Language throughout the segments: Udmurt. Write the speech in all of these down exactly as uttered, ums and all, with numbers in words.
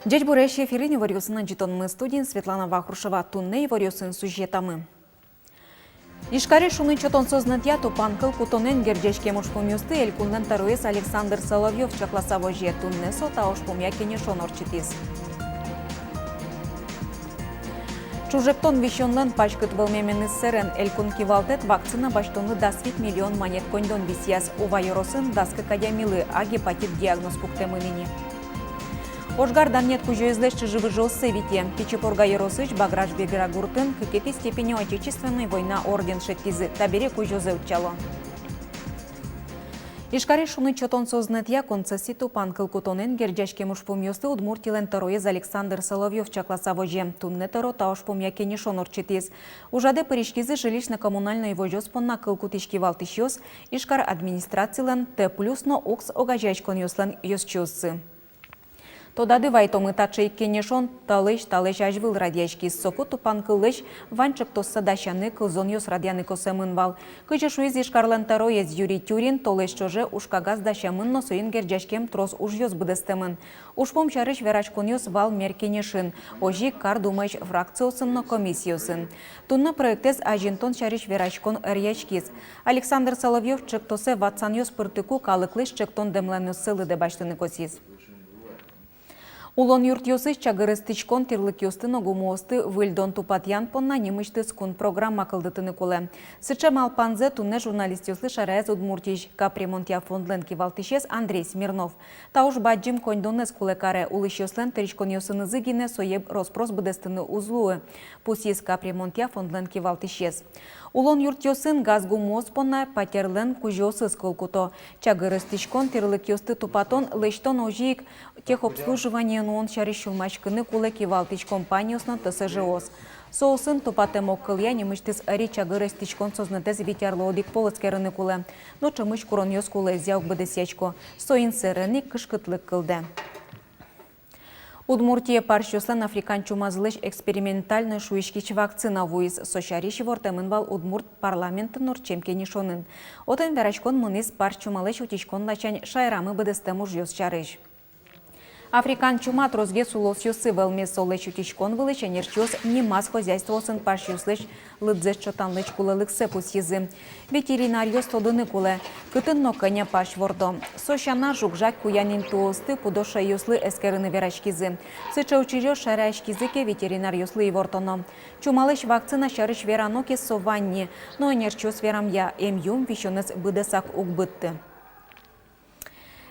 Ӟечбуресь! Эфирын иворъёсын ӝытонмы, студиын Светлана Вахрушева. Туннэ иворъёсын сюжетамы. Ижкаре шуныт сётон сӧзнэтъя тупанкыл кутонэн герӟаськем ужпумъёсты Элькунлэн тӧроез Александр Соловьёв чакласа возе. Туннэ со та ужпумъя кенешон ортчытӥз. Ӵужектон висёнлэн паськыт вӧлмеменыз сэрен Элькун кивалтэт вакцина басьтонлы дас вить миллион манет коньдон висъяз. Ува ёросын дас кык адямилы А гепатит диагноз пуктэмын ини. Ожгар данъет кузёезлэсь чыжы-выжыоссы вите. Пичи Пурга ёросысь Баграш-Бигра гуртын кыкетӥ степенён Отечественной война орден шедьтӥзы, табере кузёзэ утчало. Ижкаре шуныт сётон сӧзнэтъя концессия тупанкыл кутонэн герӟаськем ужпумъёсты Удмуртилэн тӧроез Александр Соловьёв чакласа возе. Туннэ тӧро та ужпумъя кенешон ортчытӥз. Ужрадэ пыриськизы жилищно-коммунальной возёс понна кыл кутӥсь кивалтӥсьёс, Ижкар администрацилэн, Т плюс но УКС огазеяськонъёслэн ёзчиоссы. Тодады вайтомы, таӵе ик кенешон толэзь, толэзь азьвыл радъяськиз. Соку тупанкыллэсь вань ӵектосса дасяны, кылзонъёс радъяны косэмын вал. Кызьы шуиз Ижкарлэн тӧроез Юрий Тюрин, толэзь ӵоже ужкагаз дасямын но соин герӟаськем трос ужъёс быдэстэмын. Ужпум сярысь вераськонъёс вал мер кенешын, озьы ик Кар думаысь фракциосын но комиссиосын. Туннэ проектэз азинтон сярысь вераськон ӧръяськиз. Александр Соловьёв ӵектосэ ватсанъёс пыртыку калыклэсь ӵектон дэмланъёссы лыдэ басьтыны косӥз. Улон юртъёсысь чагыр эстӥськон тирлыкъёсты но гумыосты выльдон-тупатъян понна нимысьтыз кун программа кылдытыны кулэ. Сыӵе малпанзэ туннэ журналистъёслы шараяз Удмуртиысь капремонтъя фондлэн кивалтӥсез Андрей Смирнов. Та уж бадӟым коньдонэз кулэ каре, улӥсьёслэн тыриськонъёсынызы гинэ сое рос-прос быдэстыны уз луы, пусйиз капремонтъя фондлэн кивалтӥсез. Улон юртъёсын газ гумыос понна патерлэн кузёосыз кыл куто. Чагыр эстӥськон тирлыкъёсты тупатон, лэсьтон, озьы ик техобслуживание нуон сярысь сюлмаськыны кулэ кивалтӥсь компаниос но Т С Ж-ос. Соосын тупатэм огкылъя нимысьтыз ӧри чагыр эстӥськон сӧзнэтэз вить арлы одӥг пол эскерыны кулэ. Но ӵемысь куронъёс кулэезъя уг быдэсъясько. Соин сэрен ик кышкытлык кылдэ. Удмуртие парсьёслэн африкан чумазылэсь экспериментальной шуиськись вакцина вуиз. Со сярысь ивортэмын вал Удмурт парламентын ортчем кенешонын. Отын вераськон мынӥз парсь чумалэсь утиськон ласянь шаерамы быдэстэм ужъёс сярысь. Африкан чума тросгес улосъёсы вӧлмиз. Солэсь утиськон вылысь ӧнерчиос нимаз хозяйствоосын парсьёслэсь лыдзэс ӵотанлэсь кулэлыксэ пусйизы. Ветеринаръёс тодыны кулэ, кытын но кӧня парсь вордо. Со сяна, жуг-жаг куян интыосты пудо шӧйёслы эскерыны вераськизы. Сыӵе учыръёс шараяськизы ке, ветеринаръёслы ивортоно. Чумалэсь вакцина сярысь верано ке, со вань ни, но ӧнерчиос верамъя, эмъюм висёнэз быдэсак уг быдты.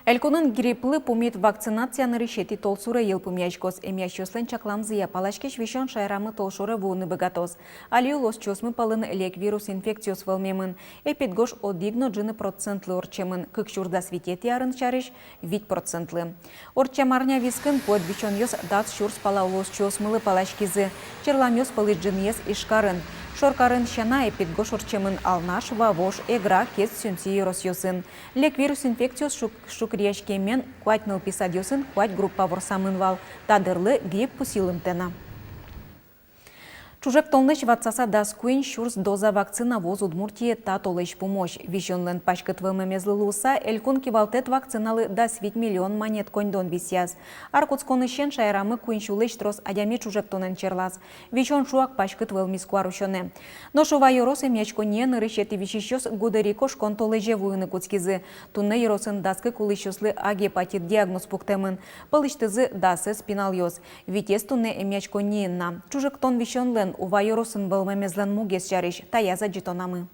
Элькунын грипплы пумит вакцинация нырысетӥ толсуре йылпумъяськоз. Эмъясьёслэн чакламзыя, паласькись висён шаерамы толшоре вуыны быгатоз. Али улосчиосмы пӧлын лек вирус инфекциос вӧлмемын. Эпидгож одӥг но ӝыны процентлы ортчемын, кык сюрс дас витетӥ арын сярысь вить процентлы. Ортчем арня вискын пуэд висёнъёс дас сюрс пала улосчиосмылы паласькизы. Черламъёс пӧлысь ӝыныез Ижкарын. Шоркарын сяна, эпидгож ортчемын Алнаш, Вавож, Эгра, Кез, Сюмси ёросъёсын. Лек вирус инфекциос шук-, шукыръяськемен куать нылпи садъёсын куать группа ворсамын вал, та дырлы грипп пусйылымтэ на. Ӵужектонлэсь ватсаса дас куинь сюрс доза вакцина вуоз Удмуртие та толэзь пумозь. Висёнлэн паськыт вӧлмемезлы луыса, Элькун кивалтэт вакциналы дас вить миллион манет коньдон висъяз. Ар кутсконысен шаерамы куинь сюлэсь трос адями ӵужектонэн черлаз. Висён шуак паськыт вӧлмиз куарусёнэ. Нош Ува ёрос эмъяськонние нырысетӥ висисьёс гудыри кошкон толэзе вуыны кутскизы. Туннэ ёросын дас кык улӥсьёслы А гепатит диагноз пуктэмын. Пӧлысьтызы дасэз пиналъёс. Витез туннэ эмъяськонниын на. Ӵужектон висёнлэн Ува ёросын вӧлмемезлэн мугез сярысь таяз адӟытонамы.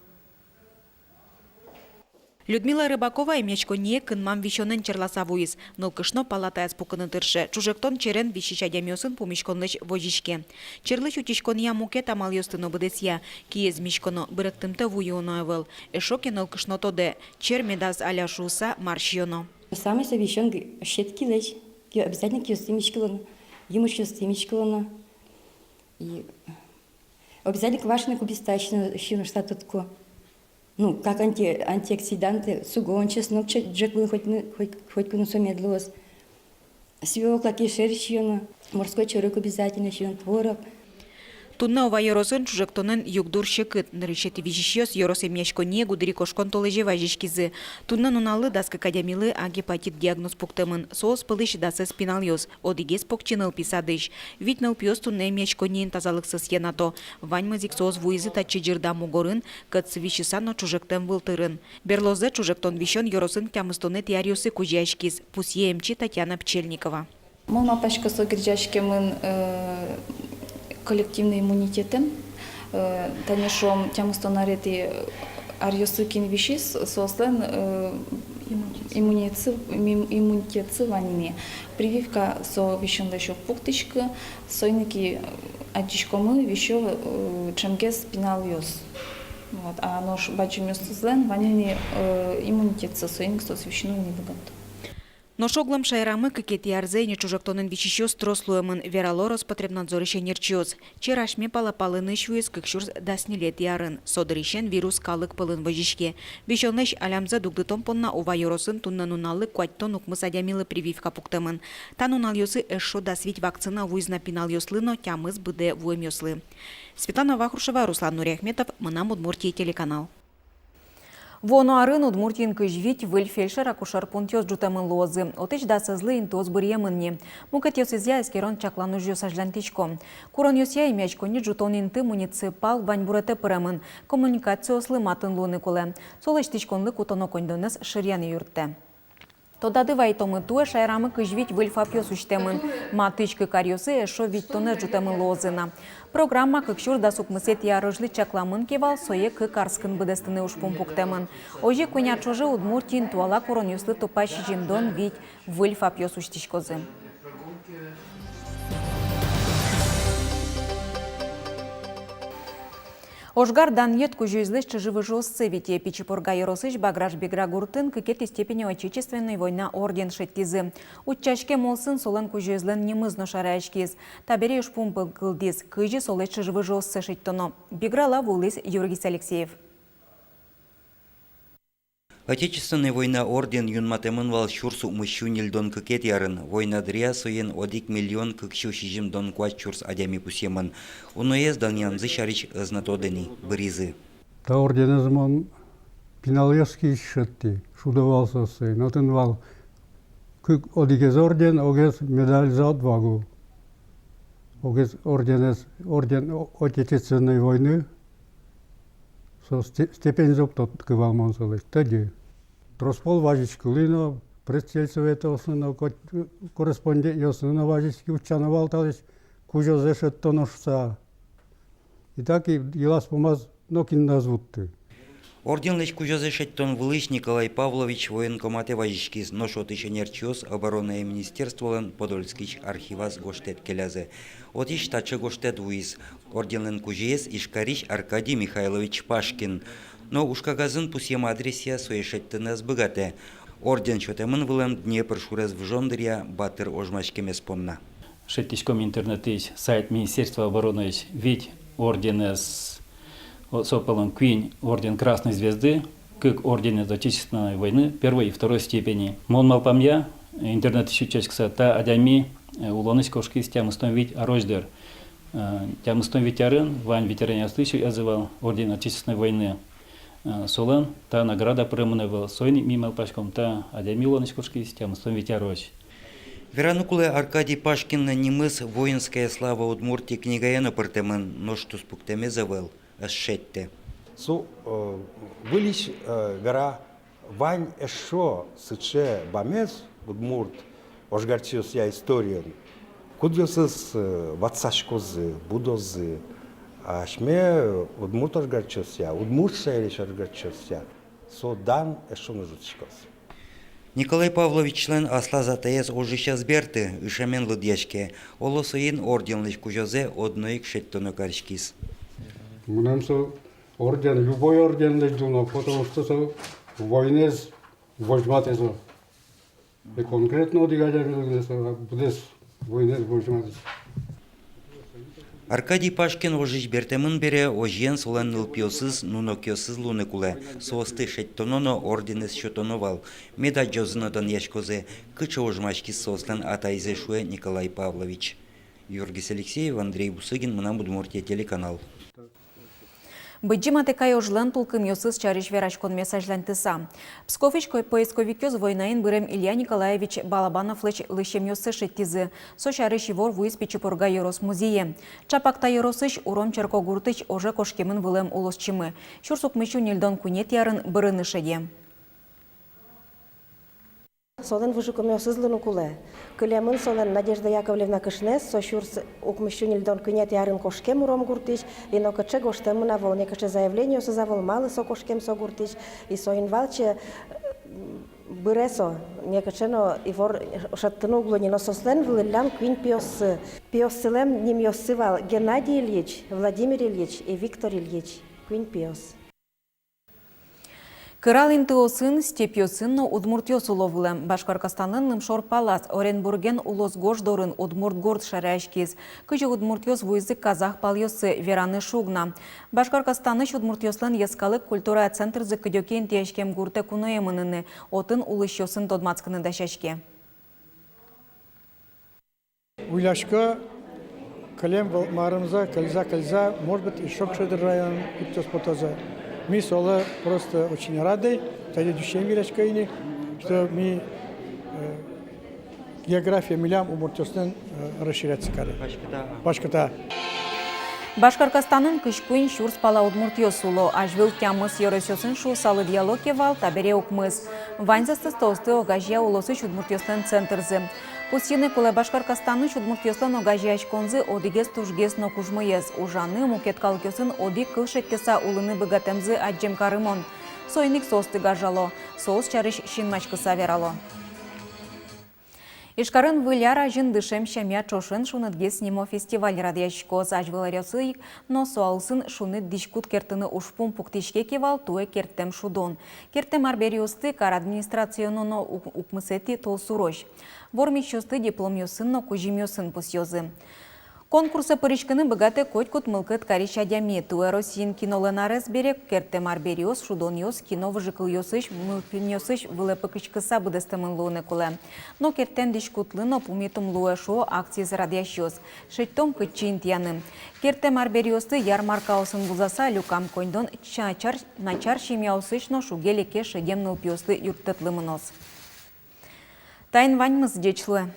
Людмила Рыбакова эмъяськонние кынмам висёнэн черласа вуиз. Нылкышно палатаяз пукыны тырше, ӵужектон черен висись адямиосын пумиськонлэсь возиське. Черлэсь утиськонъя мукет амалъёсты но быдэсъя. Киез миськоно, быректымтэ ву юоно ӧвӧл. Эшшо ке нылкышно тодэ, чер медаз аля шуыса, мар сиёно. Самой со висён г-, щеткилэсь, ки-, обязательно киосты миськылоно, емышъёсты миськылоно. И обязательно квашеная кубиста сиёно, сиёно шуыса тодӥсько. Ну, как анти-, антиоксиданты, сугон, чеснок ча-, ӝӧк вылын хоть ны-, хоть, хоть ку но со мед луоз. Свёкла, кешыр сиёно, морской чорыг обязательно сиёно, творог. Туннэ Ува ёросын чужектонэн югдур секыт. Нырысетӥ висисьёс ёрос эмъяськонние гудырикошкон толэзе вазиськизы. Туннэ нуналлы дас кык адямилы А гепатит диагноз пуктэмын. Соос пӧлысь дасэз пиналъёс, одӥгез покчи нылпи садысь. Вить нылпиос туннэ эмъяськонниын тазалыксэс йӧнато. Ваньмыз ик соос вуизы татчы ӟырдам мугорын, кӧтсы висьыса но чужектэм вылтырын. Берлозэ чужектон висён ёросын тямыстонэтӥ аръёсы кузёяськиз, пусъе эмчи Татьяна Пчельникова. Мон малпасько, со герӟаськемын, э, коллективный иммунитетэн. Э, тани шуом, тямыстон аретӥ аръёсы кин висиз, соослэн, э, иммунитетсы, им-, иммунитетсы вань ини. Прививка со висёнлэсь уг пуктӥськы, соин ик, э, адӟиськомы, висё, э, ӵемгес пиналъёс. Вот. А нош бадӟымъёсызлэн вань ини, э, иммунитетсы, соин ик соос висьыны уг ни быгато. Нош огъя шаерамы кыкетӥ арзэ ини чужектонэн висисьёс трос луэмын, верало Роспотребнадзорысь ӧнерчиос. Чер асьме пала палэнысь вуиз кык сюрс дас ньылетӥ арын. Со дырысен вирус калык пӧлын возиське. Висёнлэсь алямзэ дугдытон понна Ува ёросын туннэ нуналлы куатьтон укмыс адямилы прививка пуктэмын. Та нуналъёсы эшшо дас вить вакцина вуиз на пиналъёслы но тямыс быдэ вуэмъёслы. Светлана Вахрушева, Руслан Нуриахметов, «Мынам Удмуртие» телеканал. Вуоно арын Удмуртиын кызь вить выль фельдшер-акушер пунктъёс ӝутэмын луозы. Отысь дасэзлы интыос быръемын ни. Мукетъёсызъя эскерон-чаклан ужъёс азьланьтӥсько. Куронъёсъя эмъяськонни ӝутон инты муниципал ваньбуретэ пыремын. Коммуникациослы матын луыны кулэ. Со лэсьтӥськонлы кутоно коньдонэз шыръяны юрттэ. Тодады вайытомы, туэ шаерамы кызь вить выль ФАПъёс усьтэмын. Матысь кык аръёсы эшшо витьтонэз ӝутэмын луозы на. Программа кык сюрс дас укмысэтӥ арозьлы чакламын ке вал, сое кык арскын быдэстыны ужпум пуктэмын. Озьы куинь ар ӵоже Удмуртиын туала куронъёслы тупа сизьымдон вить выль ФАПъёс усьтӥськозы. Ожгар данъет кузёезлэсь чыжы-выжыоссэ вите. Пичи Пурга ёросысь Баграш-Бигра гуртын кыкетӥ степенё Отечественной война орден шедьтӥзы. Утчаськем улсын солэн кузёезлэн нимыз но шараяськиз. Табере ужпум пыр кылдӥз, кызьы солэсь чыжы-выжыоссэ шедьтоно. Биграла вуылӥз Юргис Алексеев. Отечественной война орден юнматэмын вал сюрс укмыссю ньыльдон кыкетӥ арын. Война дыръя соин одӥг миллион кыксю сизьымдон куать сюрс адями пусъемын. Уноез данъянзы сярысь ӧз на тоды ни, быръизы. Та орденэз мон пиналъёс киысь шедьтӥ, шудо вал соосын. Отын вал кык, одӥгез орден, огез медаль «За отвагу». Огез орденэз, орден О-, Отечественной войны. Со сте-, степеньзэ уг тодӥськы вал мон солэсь, тӧдьы. Трос пол вазиськылӥ но, пресс-сельсоветъёсы но, ко-, корреспондентъёсы но вазиськи, утчано вал талэсь кузёзэ шедьтоно шуыса. И так и йылаз-пумаз нокин но ӧз вутты. Орденлэсь кузёзэ шедьтон вылысь Николай Павлович военкоматэ вазиськиз, нош отысь ӧнерчиос обороная министерстволэн Подольскысь архиваз гожтэт келязы. Отысь таӵе гожтэт вуиз: орденлэн кузёез Ижкарысь Аркадий Михайлович Пашкин. Но ужкагазын пусъем адресъя сое шедьтыны ӧз быгатэ. Орден сётэмын вылэм Днепр шурез выжон дыръя батыр ожмаськемез понна. Шедьтӥськом интернетысь, сайт Министерства оборонысь, вить орденэз, о, со пӧлын куинь орден Красной Звезды, кык орденэз Отечественной войны первой и второй степени. Мон малпамъя, интернетысь утчаськыса, та адями, э, улонысь кошкиз тямыстон вить арозь дыр. Э, тямыстон вить арын вань ветеранъёслы сётъязы вал орден Отечественной войны. Э, солэн та награда пыремын ӧвӧл, соин ик ми малпаськом, та адями улонысь кошкиз тямыстон вить арозь. Вераны кулэ, Аркадий Пашкинлэн нимыз «Воинская слава Удмуртии» книгае но пыртэмын, нош туспуктэмез ӧвӧл, ӧз шедьтэ. Со, э, выльысь, э, вера, вань эшшо сыӵе бамез удмурт ожгарчиосъя историын, кудъёсыз, э, ватсаськозы, будозы, асьме, э, удмурт ожгарчиосъя, удмурт шаерысь ожгарчиосъя со дан эшшо но ӝутӥськоз. Николай Павловичлэн аслаз атаез ожысь ӧз берты, ышемен лыдъяське. Оло, соин орденлэсь кузёзэ одно ик шедьтоно кариськиз. Мыным со орден, любой орден лэзьыло, потому что со войнаез возьматэ со. И конкретно одӥг адями лыдэ со, а быдэс войнаез возьматэ. Аркадий Пашкин ожысь бертэмын бере, озьыен солэн нылпиосыз, нунокъёсыз луыны кулэ. Соосты шедьтоно но орденэз сётоно вал. Мед адӟозы но данъяськозы, кыӵе ожмаськиз соослэн атайзы, шуэ Николай Павлович. Георгий Алексеев, Андрей Бусыгин, «Мынам Удмуртие» телеканал. Быдӟым Атыкай ожлэн тулкымъёсыз сярысь вераськонмес азьланьтыса. Псковысь ко-, поисковикъёс войнаын бырем Илья Николаевич Балабановлэсь лысьемъёссэ шедьтӥзы. Со сярысь ивор вуиз Пичи Пурга ёрос музее. Чапак та ёросысь Уром Черкогуртысь оже кошкемын вылэм улосчимы. Сюрс укмыссю ньыльдон куинетӥ арын бырыны шеде. Солэн выжыкумъёсыз луыны кулэ. Кылемын солэн Надежда Яковлевна кышноез, со сюрс укмыссю ньыльдон куинетӥ арын кошкем Уром гуртысь, и нокыӵе гожтэмын ӧвӧл, некыӵе заявлениосыз ӧвӧл, малы со кошкем со гуртысь, и соин валче, м, быре со, некыӵе но ивор шедьтыны уг луы ни, но соослэн вылӥллям куинь пиоссы. Пиоссылэн нимъёссы вал Геннадий Ильич, Владимир Ильич и Виктор Ильич. Куинь пиос. Кырал интыосын, степьёсын но удмуртъёс уло вылэм. Башкортостанлэн лымшор палаз Оренбурген улосгож дорын удмурт гурт шараяськиз. Кызьы удмуртъёс вуизы казах палъёсы, вераны шуг на. Башкортостанысь удмуртъёслэн йӧскалык культурая центрзы кыдёке интыяськем гуртэ куное мыныны, отын улӥсьёсын тодматскыны дасяське. Уйлясько, кылем вал-, марымзэ кыльза, кыльза, может быть, ещё кыӵе дыр район кутъёс потозы. Ми солы просто очень рады, тани дышем верасько ини, что ми, э, география милям удмуртъёслэн, э, расширяться каре. Паськыта. Паськыта. Башкортостанын кызь куинь сюрс пала удмуртъёс уло. Азьвыл тямыс ёросъёсын шуыса лыдъяло ке вал, табере укмыс. Ваньзэс тыстоосты огазея улосысь удмуртъёслэн центрзы. Пусйыны кулэ, Башкортостанысь удмуртъёслэн огазеяськонзы одӥгез тужгес но кужмоез: ужаны, мукет калыкъёсын одӥг кыл шедьтыса улыны быгатэмзы адӟем карымон. Соин ик соосты гажало, соос сярысь синмаськыса верало. Ижкарын Выль ар азьын дышем сямъя ӵошен «Шунытгес» нимо фестиваль радъяськоз. Азьвыл аръёсы ик но со улсын шуныт дӥськут керттыны ужпум пуктӥське ке вал, туэ керттэм шудон. Керттэм арбериосты кар администрационо но ук-, укмысэтӥ толсурозь. Вормисьёсты дипломъёсын но кузьымъёсын пусъёзы. Конкурсэ пыриськыны быгатэ котькуд мылкыд карись адями. Туэ Россиын кинолэн арез бере керттэм арбериос, шудонъёс кино выжыкылъёсысь, мультфильмъёсысь вылэ пыкиськыса быдэстэмын луыны кулэ. Но керттэм дӥськутлы но пумитум луэ, шуо акциез радъясьёс. Шедьтом, кытчы интыяны. Керттэм арбериосты ярмаркаосын вузаса, люкам коньдон ча-, чар-, начар семьяосысь но шуге-леке шедем нылпиослы юрттэтлы мыноз. Таин ваньмыз, ӟеч луэ.